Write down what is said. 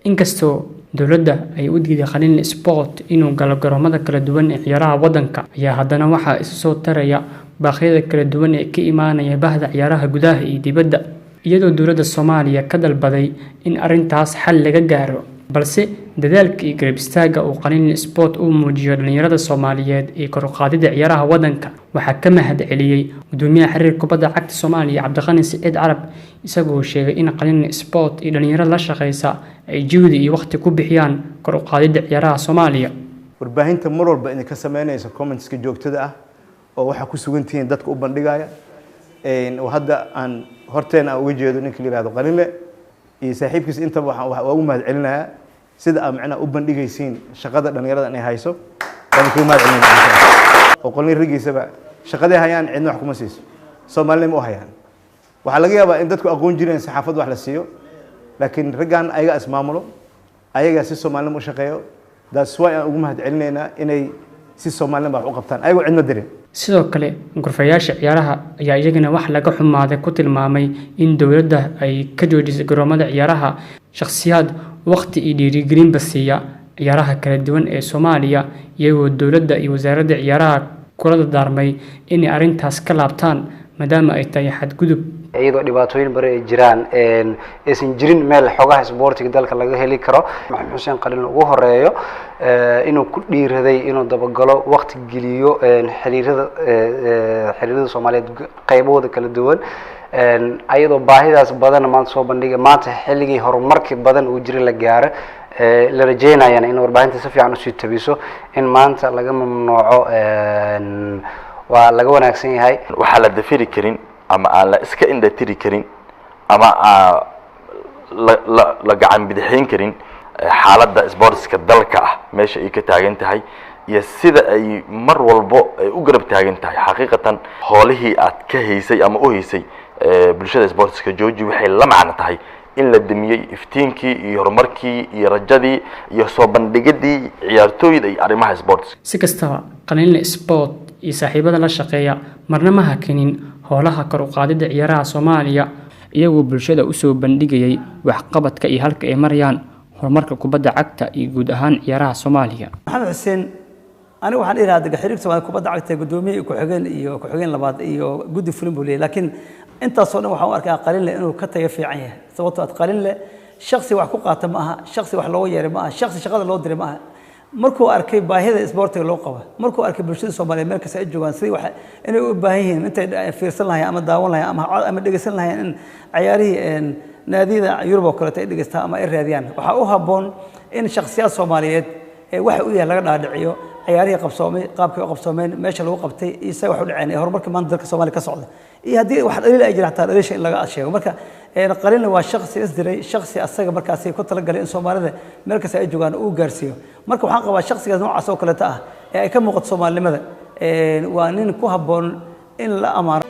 Inkastoo dowladda ay u diiday Qalinle Sport inuu galo garoomada kala duwan ee ciyaaraha waddanka, ayaa haddana waxaa isu soo taraya baaqyada kala duwan ee ka imaanaya bahda ciyaaraha gudaha iyo dibadda, iyadoo dowladda Soomaaliya ka dalbaday in arrintaas xal laga gaaro. Balse dadaalka iyo garab istaagga uu Qalinle Sport u muujiyo dhalinyarada Soomaaliyeed ee kor u qaadida ciyaaraha waddanka waxaa ka mahad celiyay Gudoomiyaha Xiriirka Kubadda Cagta Soomaaliya Cabdiqani Siciid Carab, isagoo sheegay in Qalinle Sport iyo dhalinyarada la shaqeysa ay juhdi iyo waqti ku bixiyaan kor u qaadida ciyaaraha Soomaaliya. Warbaahinta mar walba idinka sameynaysa commentska joogtada ah oo waxaa ku sugan tihiin dadka u bandhigaya, oo hadda aan horteena aan uga jeedo ninka la yihahdo Qalinle iyo saaxiibkiisa, intaba waxaan waa ugu mahad celinayaa sida aad macnaha u bandhigaysiin shaqada dhalinyarada inay hayso. Waan kugu mahad celinaya. Oo Qalinle raggiisaba shaqaday hayaan cidna wax kuma siiso, Soomaalinima u hayaan. Waxaa laga yaabaa in dadku aqoon jireen saxaafad wax la siiyo, laakiin raggan ayagaa ismaamulo, ayagaa si Soomaalinimo u shaqeeyo. That's why aan ugu mahad celinaynaa inay si Soomaalinimo wax u qabtaan ayagoo cidna dirin. Sidoo kale, gurfayaasha ciyaaraha ayaa iyagana wax laga xumaaday ku tilmaamay in dowladda ay ka joojisay garoomada ciyaaraha shakhsiyaad waqti iyo dhiirigelinba siiya ciyaaraha kala duwan ee Soomaaliya, iyagoo dowladda iyo wasaaradda ciyaaraha kula dardaarmay inay arrintaas ka laabtaan maadaama ay tahay xadgudub. Iyadoo dhibaatooyin bare ay jiraan, aysan jirin meel xogaha isboortiga dalka laga heli karo, Maxamed Xuseen Qalin ugu horeeyo inuu ku dhiiraday inuu dabagalo, waqti geliyo xiriirada Soomaaliyeed qaybahooda kala duwan, ayadoo baahidaas badan maanta soo bandhigay. Maanta xilligii horumarkii badan uu jiray la gaaro, la rajeynayana in warbaahinta si fiican usii tabiso, in maanta laga mamnuuco waa laga wanaagsan yahay. Waxaa la dafiri karin ama aan la iska indhatiri karin ama aan la gacan bidixayn karin xaaladda sportska dalka ah, meesha ay ka taagan tahay iyo sida ay mar walbo ay u garab taagan tahay. Xaqiiqatan, hoolihii aad ka haysay ama u haysay bulshada sportska jooji waxay la macno tahay in la damiyey iftiinkii iyo horumarkii iyo rajadii iyo soo bandhigadii ciyaartooyda iyo arrimaha sports. Si kastaba, Qalinle Sport iyo saaxiibada la shaqeeya marna ma hakinin howlaha kor u qaadida ciyaaraha Soomaaliya, iyagoo bulshada usoo bandhigayay waxqabadka iyo halka ay marayaan horumarka kubadda cagta iyo guud ahaan ciyaaraha Soomaaliya. Maxamed Xuseen, aniga waxaan dhihi lahaa xiriirka Soomaaliya kubadda cagta guddoomiye iyo ku-xigeen iyo ku-xigeen labaad iyo guddi fulin buu leeyahay, laakiin intaasoo dhan waxaan u arkaa Qalinle inuu ka tayo fiican yahay, sababtoo aad Qalinle shaksi wax ku qaata ma aha, shaksi wax looga yeeray ma aha, shaksi shaqada loo diray ma aha. Markuu arkay baahida isboortiga loo qabo, markuu arkay bulshada Soomaaliyeed meel kasta ay joogaan sidii wax inay u baahan yihiin, intay fiirsan lahayn ama daawan lahayn ama dhegeysan lahayn in ciyaarihii naadiyada Yurub oo kaleeto ay dhegeystaan ama ay raadiyaan, waxaa u habboon in shakhsiyaad Soomaaliyeed ee waxa u yahay laga dhaadhiciyo ciyaarihii qabsoomay, qaabkay u qabsoomeen, meesha lagu qabtay iyo say wax u dhaceen ee horumarka maanta dalka Soomaaliya ka socda, iyo haddii wax dhaliil ay jiraan xataa dhaliisha in laga sheego. Marka Qalinna waa shakhsi isdiray, shakhsi asaga markaasi ku talagalay in Soomaalida meel kasta ay joogaan uu gaarsiiyo. Marka waxaan qabaa shakhsigaas noocaas oo kaleeta ah ee ay ka muuqato Soomaalinimada waa nin ku habboon in la amaano.